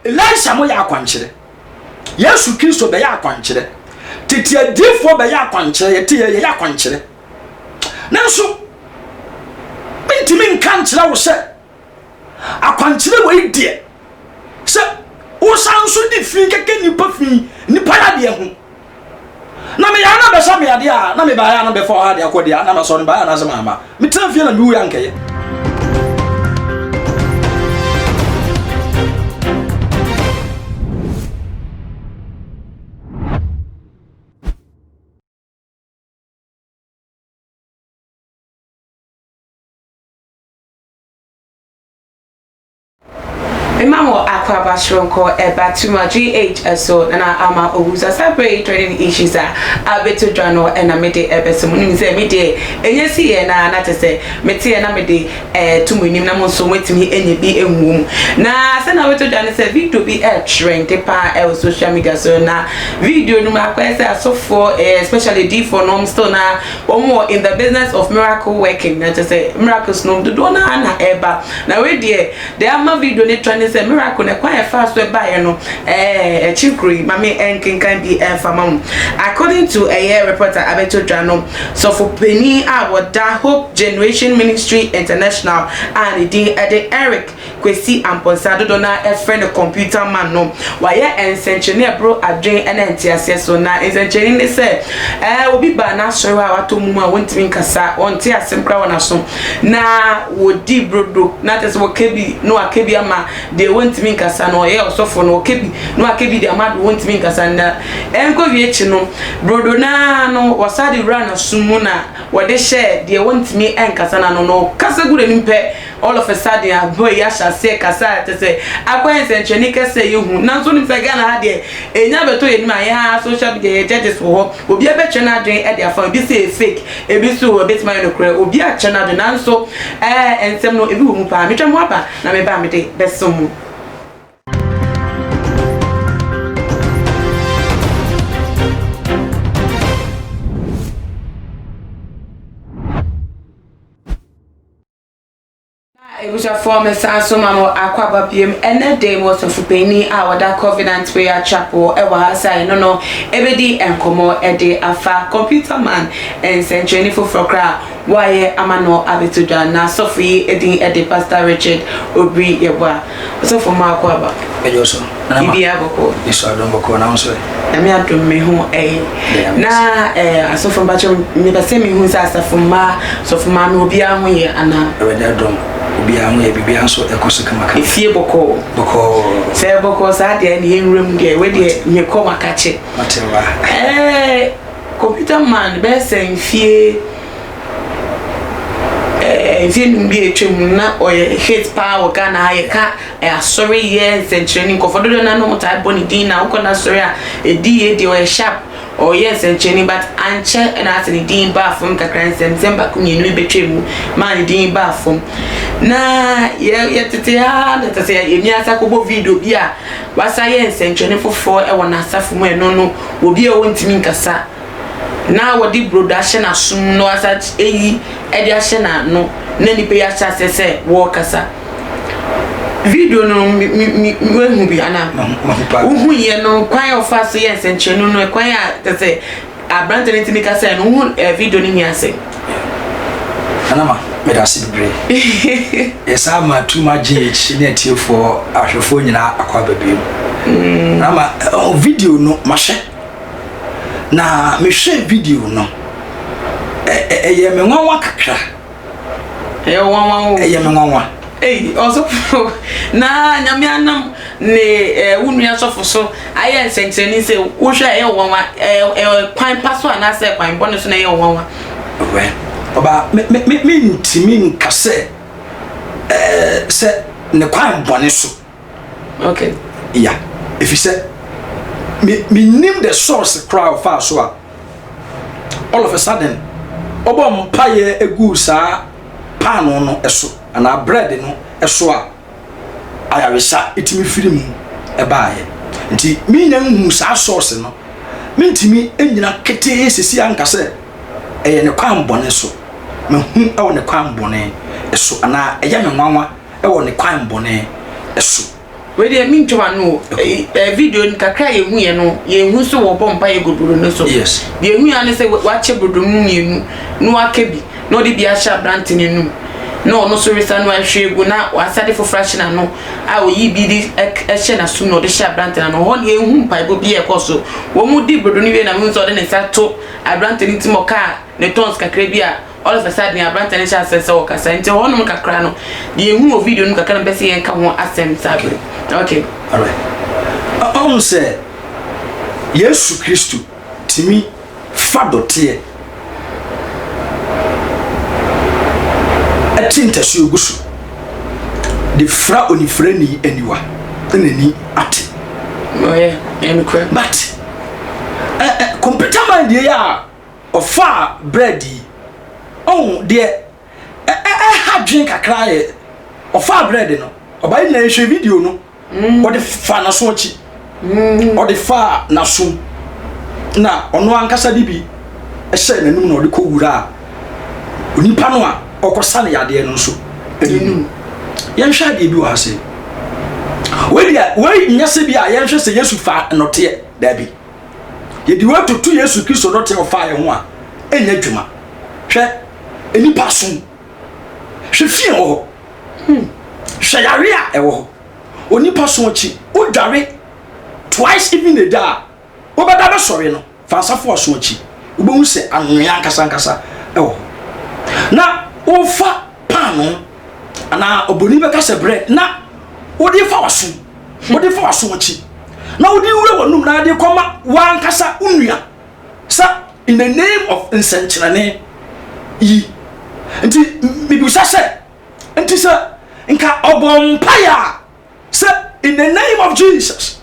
Elisha mo yɛ akwankyerɛ. Yesu Kristo bɛyɛ akwankyerɛ. Tete adiyifoɔ bɛyɛ akwankyerɛ. Yɛte yɛ yɛyɛ akwankyerɛ. Nanso mentumi nka nkyerɛ wo sɛ akwankyerɛ wei deɛ sɛ wosan nso de fi kɛkɛ nipa fi nipa yadeɛ ho na meyɛ na bɛsa me adeɛ a na mebaeɛ a na bɛfa ɔha adeɛ akɔ deɛ a na masɔre baeɛ anaasɛ maama metena fie na mewuiɛ ankɛyɛ. Mema mo akwaaba soronko ɛba Tuma GH so na ama owu so saa berɛ yi trending issues a abɛto dwa no ɛna mede ɛbɛso mo nim sɛ me deɛ ɛnyɛ si yɛ na na kyɛ sɛ meteɛ na mede ɛto mo anim na mo nso moatumi anya bi ehu mu na sɛ na abɛto dwa no sɛ video bi ɛtrende paa ɛwɔ social media so na video no mu akɔyɛ sɛ asɔfoɔ especially diifoɔ no still na wɔn wɔ in the business of miracle working na kyerɛ sɛ miracles no dodoɔ no ara na ɛreba na wei deɛ deɛ ama video no trend ne sɛ miracle no ɛkwan a ɛfaa so ɛbaeɛ no ɛɛ akyiri kuro yi maame ɛnkenkan bi ɛmfa ma mo according to ɛyɛ reporter abɛto dwa no sɔfo panin a wɔda Hope Generation Ministry International a ne din ɛde Eric Kwesi Amponsah, dodoɔ no ara frɛ no Computer Man no, wayɛ nsɛnkyerɛnne a ɛboro adwene ne nteaseɛ so. Na nsɛnkyerɛnne ne sɛ, ɛɛ, obi baa n'asɔre hɔ a watɔ mum a wɔntumi nkasa, ɔnte asɛm koraa wɔ n'aso, na wɔdi brodo, na kyerɛ sɛ wɔka bi na waka bi ama deɛ wɔntumi nkasa no, ɔyɛ ɔsɔfo no, ɔka bi na waka bi de ama deɛ wɔntumi nkasa no. Na ɛnkɔwie akyi no, brodo no ara no, wɔsan de wuraa n'aso mu na wɔde hyɛɛ deɛ wɔntumi nkasa no ano no, ɔkasa gu n'anim pɛ, All of a sudden aboa yi ahyɛ aseɛ kasa a kyerɛ sɛ akɔyɛ nsɛnkyerɛnne kɛse a ɛyɛ hu. Nanso wonim sɛ Ghana ha deɛ ɛnya bɛtɔ yɛn anim a yɛn ara social media yɛ judges wɔ hɔ. Obiara bɛkyerɛ n'adwene de afa ho. Ebi sɛ ɛyɛ fake, ebi nso ɛbɛtumi ayɛ nokorɛ. Obiara kyerɛ n'adwene nanso ɛɛ nsɛm no ebi wɔ mu paa. Metwa mo aba na meba a mede bɛsom mo. Abusuafoɔ mesan so ma mo akwaaba biom ɛnɛ da yi mu ɔsɔfopanin a ɔda Covenant Prayer Chapel ɛwɔ ha sɛ ɛno no ɛbɛdi nkɔmmɔ ɛde afa Computer Man nsɛnkyerɛnne foforɔ koraa a wɔayɛ ama no abɛto dwa na sɔfo yi ɛdin ɛde Pastor Richard Obiri Yeboah. Ɔsɔfo ma akwaaba. Ɛyɛ ɔsɔ. Biribiara bɔkɔɔ. Yesu adom bɔkɔɔ na wo nso ɛ? Nyame adom me ho ɛyɛ. Na eh, asɔfo mpakyɛ mepɛ sɛ mehu sɛ asafo mma, sɔfo maame obiara ho yɛ anaa? Awurade adom obiara ho yɛ, biribiara nso ɛkɔ so kamakama. Efie bɔkɔɔ. Bɔkɔɔ. Sɛ bɔkɔɔ saa deɛ ɛne yɛnwura mu deɛ, wei deɛ mekɔ makakye. Mate wa. Eh, computer man bɛyɛ sɛ mfie eh, mfie num bi a atwa mu na ɔyɛ hit paa wɔ Ghana ha yɛka Asɔre yɛ nsɛnkyerɛnne nkurɔfoɔ dodoɔ no ara na wɔtaa bɔ ne din na wokɔ n'asɔre a ɛdi yie deɛ ɔyɛ sharp ɔyɛ nsɛnkyerɛnne but ankyɛ na asɛ ne din baa fam kakra nsɛmnsɛm baako mmienu bi bɛtwaa mu maa ne din baa fam na yɛ yɛtete ha na tete yɛmi asa kɔbɔ video bi a wasa yɛ nsɛnkyerɛnne foforɔ wɔ n'asafo mu ɛno no obi a ɔntumi nkasa na wɔde brodo ahyɛ n'asom na wɔasan ayi de ahyɛ n'ano na nnipa yi ahyɛ aseɛ sɛ wɔrekasa. Video no me me me woahu bi anaa? Mahu paa. Wohu yɛ no kwan a ɔfa so yɛ nsɛnkyerɛnne no kwan a kyerɛ sɛ aberante no tumi kasae no wohu eh, video no nyinaa sɛ. Anama, meda ase bebree. Yɛsan ma Too Much GH ne atiefoɔ ahwɛfoɔ nyinaa akɔ aba bio. Anama, oh, video no mahwɛ. Na mehwɛɛ video no, ɛyɛ me nwanwa kakra. Ɛyɛ nwanwa o. Ɛyɛ me nwanwa. Ei, ɔsɔfo, na Nyame anam ne eh, wo nua sɔfo so ayɛ nsɛnkyerɛnne sɛ wohwɛ a ɛyɛ nwanwa, ɛyɛ kwan pa so anaasɛ kwan bɔne so na ɛyɛ nwanwa? Wɛ, ɔbaa, me, me, me, mentumi nka sɛ, ɛɛ, sɛ ne kwan bɔne so. Okay. Yeah. Efisɛ me menim the source koraa ɔfaa so a all of a sudden ɔbɔ mpaeɛ egu saa paano no so anaa bread no so a ayaresa etumi firi mu ɛbaeɛ. Nti menya nhu saa source no mentumi nnyina ketee sisi anka sɛ ɛyɛ ne kwan bɔne so. Mahu ɛwɔ ne kwan bɔne so anaa ɛyɛ me nwanwa wɔ ne kwan bɔne so. Wei deɛ mentwa w'ano o. Ɛ video no kakra a yɛhuiɛ no, yɛnhu sɛ wɔbɔ mpaeɛ gu brodo no so. Yes. Deɛ yɛhui ara ne sɛ wakyɛ brodo no mu mmienu na waka bi na ɔde bi ahyɛ aberante no anum na ɔno nso resa no ahwie agu na wasa de foforɔ ahyɛ n'ano a ɔyii bi de hyɛ n'asom na ɔde hyɛ aberante no ano. Hɔ no yɛnhu mpaebɔ bi a ɛkɔ so. Wɔn di brodo no wie na mehu sɛ ɔde ne nsa to aberante no ti ma ɔkaa ne tons kakra bi a All of a sudden aberanteɛ no hyɛ aseɛ sɛ ɔkasa nti ɛhɔ nom kakra no deɛ yɛhu wɔ video no mu kakra na mepɛ sɛ yɛnka ho asɛm saa bere. Okay. Alright. Ɔhu sɛ Yesu Kristo tumi fa dɔteɛ ɛte ntasuo gu so de fra onifirani aniwa na n'ani ate. Ɔyɛ, ɛyɛ nokorɛ. But ɛ ɛ computer man deɛ yɛ a Ɔfaa bread yi, ɔhu deɛ ɛha dwen kakra yɛ, ɔfaa bread no, ɔbaa yi nyinaa yɛhwɛ video no, mm. ɔde fa n'aso akyi, mm. ɔde faa n'aso na ɔno ankasa de bi hyɛ n'anum na ɔde kɔ wura a onipa no a ɔkɔsa ne yadeɛ no nso anim. Yɛnhwɛ adeɛ bi wɔ ha sɛ wei deɛ wei nyɛ sɛ bi a yɛnhwɛ sɛ Yesu fa nnɔteɛ daabi. Yɛde wei toto Yesu Kristo dɔte a ɔfaa yɛn ho a, ɛnyɛ adwuma. Hwɛ nnipa asom. Hwɛ fie wɔ hɔ. Hmm. Hwɛ yare a ɛwɔ hɔ. Onipa so akyi, wodware twice even a day a, wobɛda bɛsɔre no, fa nsa fo aso akyi. Wobɛhu sɛ anwea ankasa ankasa ɛwɔ hɔ. Na wofa paanoo anaa obroni bɛka sɛ bread na wode fa w'asom wode fa w'asom akyi na wode wura w'anum na de kɔma w'ankasa wo nua sɛ in the name of nsɛnkyerɛnne yi nti mibisa sɛ nti sɛ nka ɔbɔ mpaeɛ a sɛ in the name of Jesus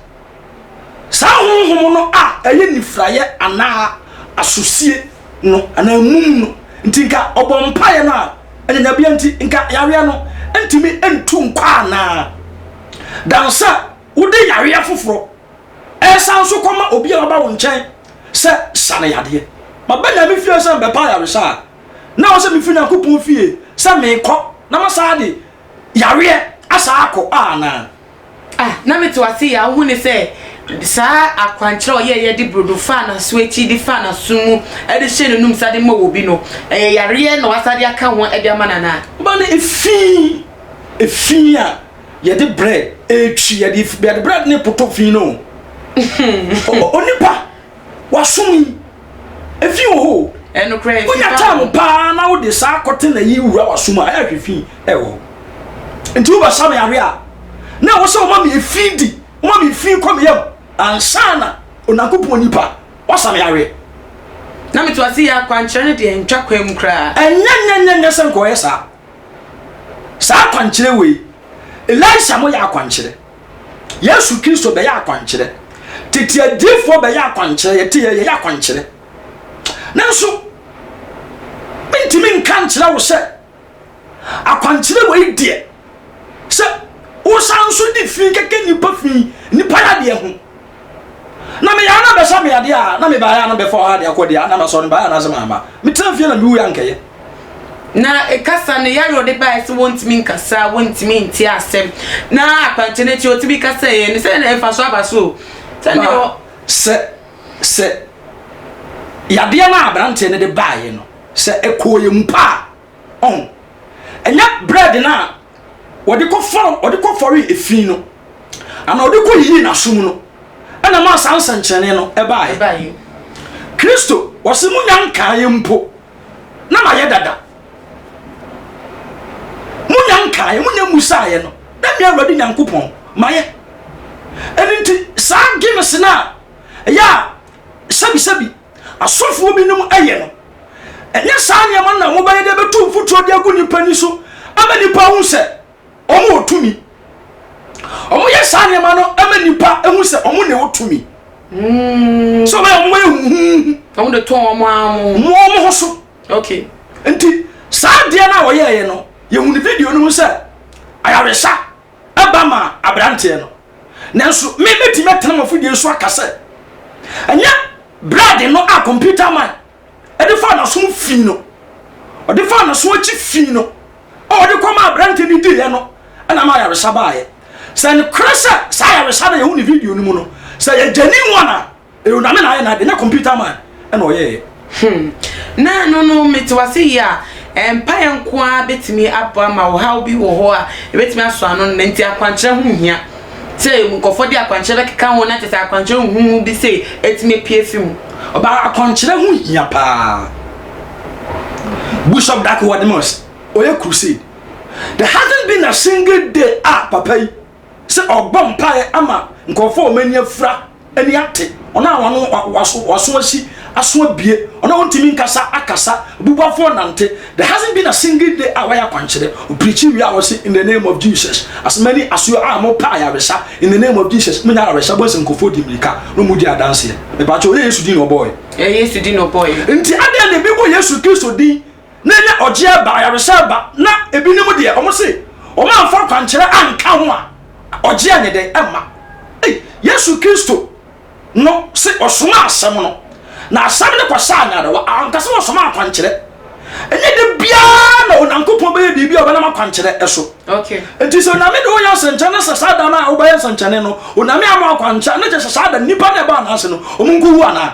saa honhom no a ɛyɛ nifraeɛ anaa asosie no anaa mum no nti nka ɔbɔ mpaeɛ no a anyanyabea nti nka yareɛ no ntumi ntu nkɔ anaa dan sɛ wode yareɛ foforɔ ɛsan so kɔma obi a waba wo nkyɛn sɛ sa no yadeɛ maba nyame fie sɛ mbɛpa ayaresa a na wɔ sɛ mefiri nyankopɔn fie sɛ meekɔ na masaa de yareɛ asa akɔ a anaa? Ah, na mete w'ase yi a, wohu ne sɛ saa akwankyerɛ a ɔyɛeɛ de brodo faa n'aso akyi de faa n'aso mu de hyɛɛ n'anum sa de ma obi no, ɛyɛ yareɛ na wasa de aka ho de ama no anaa? Woba no efi, efi a yɛde bread retwi, yɛde yɛde bread ne poto fi no o. Onipa W'asom yi, efi wɔ hɔ o. Ɛnokorɛ, efi Wonya paa time wɔ hɔ. paa na wode saa kɔtena yi wura w'asom a, ɛyɛ ahwɛ fi ɛwɔ hɔ. Nti wobɛsa me yareɛ a, na ɛwɔ sɛ woma me efi di, woma me efi kɔ me yam ansa na Onyankopɔn nipa wasa me yareɛ. Na mete ase yi akwankyerɛ no deɛ ntwa kwan mu koraa. Ɛnyɛ nyɛ nyɛ nyɛ sɛ nka ɔyɛ saa. Saa akwankyerɛ wei, Elisha mo yɛ akwankyerɛ. Yesu Kristo bɛyɛ akwankyerɛ. Tete adiyifoɔ bɛyɛ akwankyerɛ. Yɛte yɛ yɛyɛ akwankyerɛ. Nanso mentumi nka nkyerɛ wo sɛ akwankyerɛ wei deɛ sɛ wosan nso de fi kɛkɛ nipa fi nipa yadeɛ ho na meyare na bɛsa me yadeɛ a na mebaeɛ a na bɛfa ɔha de akɔ deɛ a na masɔre mebaeɛ anaasɛ mamma metena fie na mewuiɛ ankɛyɛ Na kasa no yare a ɔde baeɛ sɛ wɔntumi nkasa, wɔntumi nte asɛm, na akwankyerɛ no akyi ɔtumi kasaeɛ no, sɛ na mfasoɔ aba so o. Sɛ ne ɔ. Sɛ, sɛ yadeɛ no a aberanteɛ no de baeɛ no, sɛ ɛkɔɔ yɛn mu pa a, ɔho, ɛnyɛ bread no a wɔde kɔfɔr, wɔde kɔfɔree efi no, anaa wɔde kɔyiyii n'aso mu no, ɛna maa saa nsɛnkyerɛnne no ɛbaeɛ. Kristo, wɔse monya nkaeɛ mpo. na mayɛ dada. Monya nkaeɛ, monya mmusaeɛ no, na me Awurade Nyankopɔn mayɛ. Ɛno nti, saa games no a ɛyɛ a sɛbisɛbi asɔfoɔ binom ɛyɛ no, ɛnyɛ saa nneɛma no na mobɛyɛ de bɛtu mfuturo de agu nnipa ani so ama nnipa ahu sɛ wɔn wɔ tumi. Wɔyɛ saa nneɛma no ma nnipa hu sɛ wɔn na ɛwɔ tumi. Mm. Sɛ wɔyɛ wɔn yɛ huhuhu. Wɔn de tɔn wɔn ara wɔn. Wɔn ho so. Okay. Nti saa adeɛ no a wɔyɛɛyɛ no, yɛhu ne video no mu sɛ ayaresa ɛba ma aberanteɛ no. Nanso me mɛtumi atena m'afidie so aka sɛ ɛnyɛ brad no a computer man ɛde faa n'asom fi no, ɔde faa n'aso akyi fi no a ɔde kɔma aberanteɛ no diiɛ no ɛna ma ayaresa baeɛ. Sɛ nokorɛ sɛ saa ayaresa no a yɛhu no video no mu no, sɛ ɛyɛ genuine one a, ɛyɛ Onyame na ayɛ n'adeɛ, nyɛ computer man na ɔyɛeɛ. Hmm. Na ɛno no, mete w'ase yie a, mpaeɛ nko ara bɛtumi aboa ma ɔhaw bi wɔ hɔ a ɛbɛtumi asɔ ano no, nti akwankyerɛ ho hia. Sɛ nkurɔfoɔ de akwankyerɛ bɛkeka ho na kyerɛ sɛ akwankyerɛ huhu bi sei ɛtumi apue afi mu. Ɔbaa akwankyerɛ ho hia paa. Bishop Dag Heward-Mills, ɔyɛ crusade. There hasn't been a single day a papa yi sɛ ɔbɔ mpaeɛ ama nkurɔfoɔ a wɔn ani afura ani ate, ɔno a wɔn waso waso asi aso abie, ɔno a ɔntumi nkasa akasa, obubuafoɔ nante. There hasn't been a single day a wayɛ akwankyerɛ. Ɔpirikyi wie a ɔse in the name of Jesus. As many as you are mo pɛ ayaresa in the name of Jesus. Mo nya ayaresa bɔ nsɛ nkurɔfoɔ di mmirika na wɔn di adanseɛ. Mepakyɛ ɔyɛ Yesu din na ɔbɔɔɛ. Ɛyɛ Yesu din na ɔbɔɔɛ. Nti adɛn na ebi bɔ Yesu Kristo din na ɛnyɛ ɔgyeɛ ba, ayaresa ba, na ebinom deɛ wɔn se wɔn amfa akwankyerɛ anka ho a, ɔgyeɛ nyɛ dɛn ɛmma. Ei, Yesu Kristo no se ɔsoma asɛm no, na asɛm no kɔsaa nyarewa, anka sɛ ɔsoma akwankyerɛ. Ɛnyɛ da biara na Onyankopɔn bɛyɛ biribi a ɔbɛnam akwankyerɛ so. Okay. Nti sɛ Onyame de woyɛ nsɛnkyerɛnne na sɛ saa da no a wobɛyɛ nsɛnkyerɛnne no, Onyame ama akwankyerɛ, na kyerɛ sɛ saa da no nnipa no a ɛbaa n'ase no, wɔn nkowu anaa?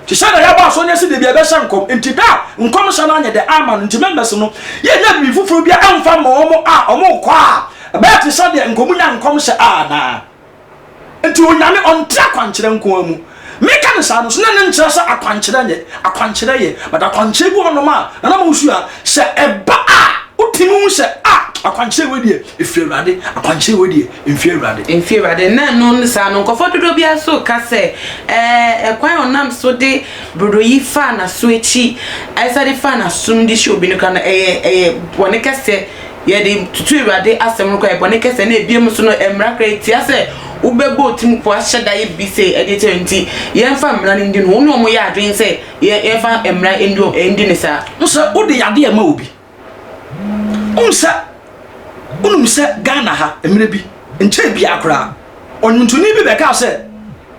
Te sɛ deɛ yɛabɔ aso ne ase da bi a yɛbɛhyɛ nkɔm, nti da a nkɔmhyɛ no anyɛ dɛ amma no nti members no yɛnnya biribi foforɔ biara ɛmfa mma wɔn a wɔrekɔ a ɛbɛyɛ te sɛ deɛ nka wɔnya nkɔmhyɛ a anaa? Nti Onyame ɔnte akwankyerɛ nko ara mu. Meka no saa no so na ɛno nkyerɛ sɛ akwankyerɛ nyɛ, akwankyerɛ yɛ, but akwankyerɛ bi wɔ hɔnom a Nana Mawusu a sɛ ɛba a wotumi hu sɛ ah akwankyerɛ wei deɛ Ɛfiri Awurade, akwankyerɛ wei deɛ, ɛmfiri Awurade. Ɛmfiri Awurade. Na ɛno ne saa no, nkurɔfoɔ dodoɔ biara nso reka sɛ, Ɛɛ, ɛkwan a ɔnam so de brodo yi faa n'aso akyi, ɛsan de faa n'asom de hyɛɛ obi no koraa no, ɛyɛ, ɛyɛ bɔne kɛseɛ. Yɛde toto Awurade asɛm no koraa, ɛyɛ bɔne kɛseɛ. Na ebiem nso no, mmara koraa ɛtia sɛ wobɛbɔ wo tirim po ahyɛ da ayɛ biribi sei de atia Nti, yɛmfa mmara no ndi no. Wo ne wɔn yɛ adwene sɛ yɛ, yɛmfa mmara ndi wɔn, ndi no saa. Wo sɛ wode yadeɛ ma obi. Wohu sɛ, wonim sɛ Ghana ha mmerɛ bi, nkyɛɛ biara koraa, ɔnwontoni bi bɛkaa sɛ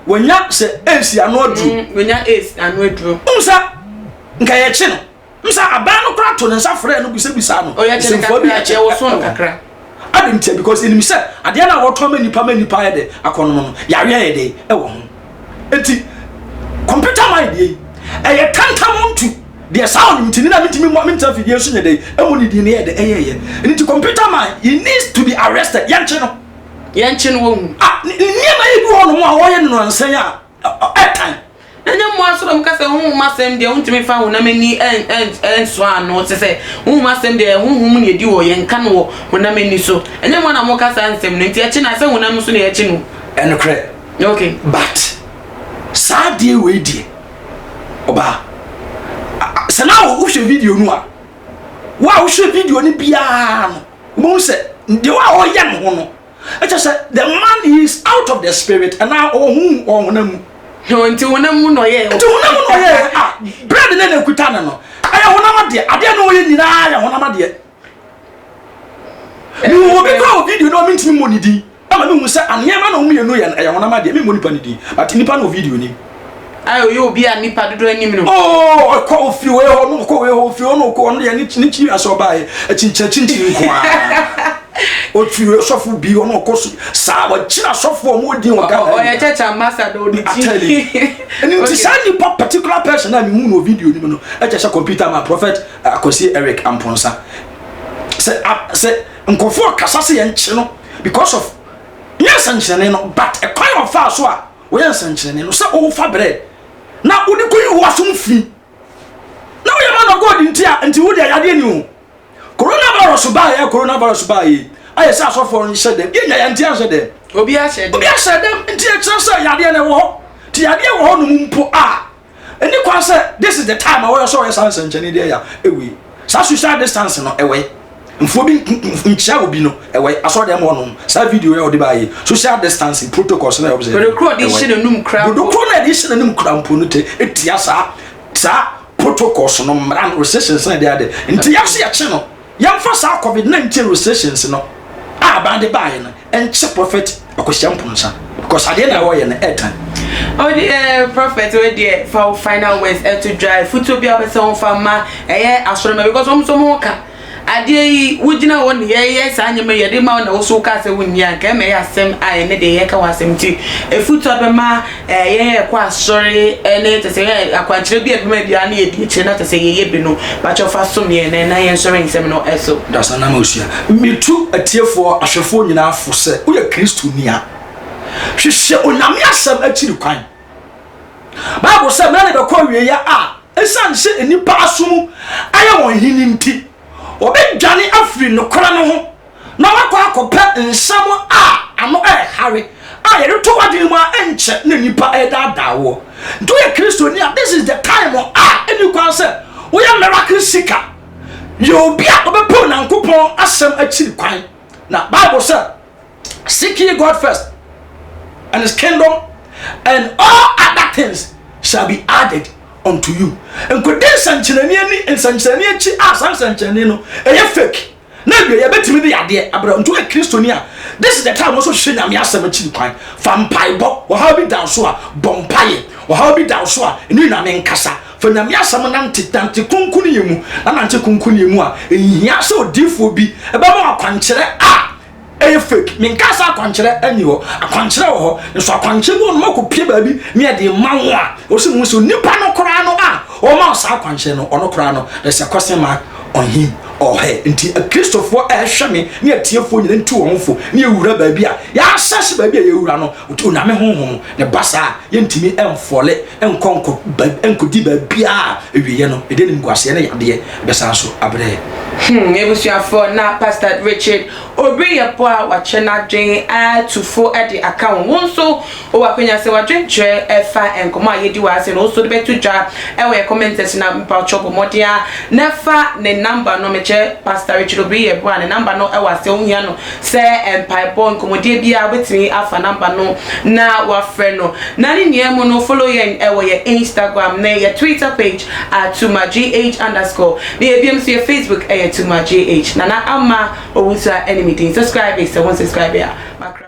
wanya sɛ AIDS ano aduro. Mm, wanya AIDS ano aduro. Wohu sɛ, nka yɛkye no. Wohu sɛ aban no koraa to ne nsa frɛɛ no bisabisaa no. Oh, yɛkye no Nsɛmfua bi kakra, yɛkye yɛwoso no ɛwɔ. kakra. Adɛn ntia? Because yɛnim sɛ adeɛ no a wɔtɔn ma nnipa ma nnipa ayɛ dɛ akɔnom no, yareɛ ayɛ dɛ ɛwɔ ho. Enti computer mind deɛ yi, ɛyɛ tantamount to deɛ saa ɔnimtini no a mentumi mmɔ mentena fidie so nyɛ dɛ ɛmu ne din no yɛ dɛ ɛyɛɛyɛ. Ɛno nti computer mind, he needs to be arrested, yɛnkye no. Yɛnkye no wɔhu. Ah, ne nneɛma yi bi wɔ hɔnom a wɔyɛ no nansa yi a ɛtan. Na nyɛ mmoa nso na wɔka sɛ honhom asɛm deɛ wontumi mfa honam ani nsoa ano, kyerɛ sɛ honhom asɛm deɛ honhom na ɛdi hɔ, yɛnka no wɔ honam ani so. Ɛnyɛ mmoa na wɔka saa nsɛm no, nti ɛkye no a sɛ honam so na yɛkye no. Ɛnokorɛ. Okay. But saa adeɛ wei deɛ ɔbaa sɛ na wohwɛ video no a, wo a wohwɛ video no biara no wobɛhu sɛ deɛ wo a ɔyɛ ne ho no Ɛkyɛ sɛ the man he is out of the spirit anaa ɔwɔ honhom ɔwɔ honam mu. Nti honam mu na ɔyɛ. Nti honam mu na ɔyɛ ah bread ne na ekuta no no ɛyɛ honam adeɛ adeɛ na ɔyɛ nyinaa yɛ honam adeɛ. Mihu obi kora wɔ video no a mintumi mmɔ ne din ama mehu sɛ nneɛma na wɔn mmienu yɛ no ɛyɛ honam adeɛ memmɔ nipa ne din but nipa no wɔ video nim. A ɔyɛ obi a nnipa dodoɔ anim no. Oh, ɔkɔ ofiri wei hɔ no ɔkɔ wei hɔ ofiri hɔ no ɔkɔ ɔno deɛ ne ne kyiri asɛ ɔbaayɛ akyinkyini akyinkyini nko ara ofiri wei sɔfo bi ɔno ɔkɔ so saa wɔkyerɛ asɔfo a wɔn din wɔ Ghana ɔyɛ church ambassador ɔde ti atɛli ɛni nti saa nipa particular person a mehu no wɔ video no mu no ɛkyɛ sɛ computer man prophet Akwasi Eric Amponsa sɛ sɛ nkurɔfoɔ kasa sɛ yɛn kye no because of nyɛ nsɛnkyerɛnne no but ɛkwan ɔfaa so a Woyɛ nsɛnkyerɛnne no sɛ wofa brɛ na wode kɔyi wo asom fi na woyɛ man of God nti a nti wo deɛ yadeɛ ni o. Coronavirus baeɛ coronavirus baeɛ yi ayɛ sɛ asɔfoɔ no hyɛ dɛm yɛnya yɛnte anhyɛ dɛm. Obi ahyɛ dɛm. Obi ahyɛ dɛm nti ɛkyerɛ sɛ yadeɛ no ɛwɔ hɔ nti yadeɛ wɔ hɔ nom mpo a Ɛni kwan sɛ this is the time a wɔyɛ sɛ ɔyɛ saa nsɛnkyɛnne deɛ ya ɛwei saa social distance no ɛwɛi mfoɔ bi nkyia obi no ɛwɛi asɔre dɛm hɔ nom saa video yɛ ɔde baa yi social distancing protocols na observe Bodokoro ɔde hyɛ n'anum kura mpo bodokoro na ɛde hyɛ n'anum kura mpo no te etia saa saa protocols no mmara no restrictions na ɛde ade nti yɛse yɛkye no Yɛmfa saa covid 19 restrictions no a aban de baeɛ no nkye prophet Akwasia Mponsa because adeɛ na ɔyɛ no ɛɛtan. Ɔdeɛ prophet wei deɛ fa wo final words ɛto dwa afutuo bi a wopɛ sɛ wofa ma ɛyɛ asɔremma because wɔn nso wɔn ka. Adeɛ yi, wogyina hɔ na yɛyɛ saa nneɛma yi yɛde ma wo na wo so wokaa sɛ wonni a, nka ɛma ɛyɛ asɛm a ɛnɛ deɛ yɛka ho asɛm nti afutuo a bɛma ɛɛ yɛn a yɛkɔ asɔre ɛne kyɛ sɛ yɛn akwankyerɛ bi a ɛbɛma biara ne yɛdi akyire na kyɛ sɛ yɛyɛ bi no pakyɛ fa som yɛn na na yɛn sɔre nsɛm no ɛso. Dasa na osua. Metu atiefoɔ, ahwɛfoɔ nyinaa fo sɛ woyɛ Kristoni a, hwehwɛ Onyame asɛm akyiri kwan. Bible sɛ mmerɛ no bɛkɔ awieeɛ a, ɛsiane sɛ nnipa aso mu ayɛ wɔn hene nti, wɔbɛdwane afiri nokorɛ no ho na wɔakɔ akɔpɛ nsɛm a ano ɛhare a yɛde to w'adwene mu a ɛnkyɛ na nnipa ɛredaadaa woɔ. Nti woyɛ Kristoni a, this is the time a ɛni kwan sɛ woyɛ miracle seeker. Yɛ obi a ɔbɛpɛ Onyankopɔn asɛm akyiri kwan. Na Bible sɛ Seek ye God first and his kingdom, and all other things shall be added unto you. Nkɔdi nsɛnkyerɛnne ani nsɛnkyerɛnne akyi a saa nsɛnkyerɛnne no ɛyɛ fake na awie yɛbɛtumi de yadeɛ abrɛ nti woyɛ Kristoni a, this is the time wo nso hwehwɛ Nyame asɛm akyiri kwan. Fa mpaebɔ, ɔhaw bi da wo so a, bɔ mpaeɛ. Ɔhaw bi da wo so a, ne Nyame nkasa. Fa Nyame asɛm nante, nante kronkronyɛ mu, na nante kronkronyɛ mu a, ɛnhia sɛ odiyifoɔ bi bɛma wo akwankyerɛ a Ɛyɛ fake. Menkaa sɛ akwankyerɛ nni hɔ. Akwankyerɛ wɔ hɔ. Nso akwankyerɛ bi wɔ nom akɔpie baabi ne yɛde ma wo a, ɛwɔ sɛ muhu sɛ onipa no koraa no a ɔma wo saa akwankyerɛ no, ɔno koraa no, there's a question mark on him or her. Nti Akristofoɔ a ɛhwɛ me ne atiefoɔ nyina ntu wɔn ho fo ne yɛwura baabi a yɛasɛse baabi a yɛwura no, Onyame Honhom ne ba saa a, yɛntumi mfɔle nkɔ nkɔ ba nkɔdi baabiara a awieɛ no, ɛde animguaseɛ ne yadeɛ bɛsan so abrɛ yɛn. Hmm, abusuafoɔ, na Pastor Richard Obiri yɛ po a wakyerɛ n'adwene atu fo de aka ho. Wo nso wowɔ akwanya sɛ w'adwenkyerɛ ɛfa nkɔmmɔ a yɛdi wɔ ha sei no, wo nso wode bɛto dwa wɔ yɛn comment section na mpakyɛw bɔ mmɔden ara na fa ne number no, mekyerɛ Pastor Richard Obiri yɛ boa, ne number no wɔ aseɛ, wohia no Sɛ mpaebɔ, nkɔmmɔdie biara wobɛtumi afa number no na wafrɛ no. Na ne nyinaa mu no follow yɛn wɔ yɛ Instagram ne yɛ Twitter page at tumagh underscore ne yɛ biom nso yɛ Facebook ɛyɛ tumagh. Nana Ama Owusu a ɛne me din. Subscribe sɛ wo nsubscribe a makra.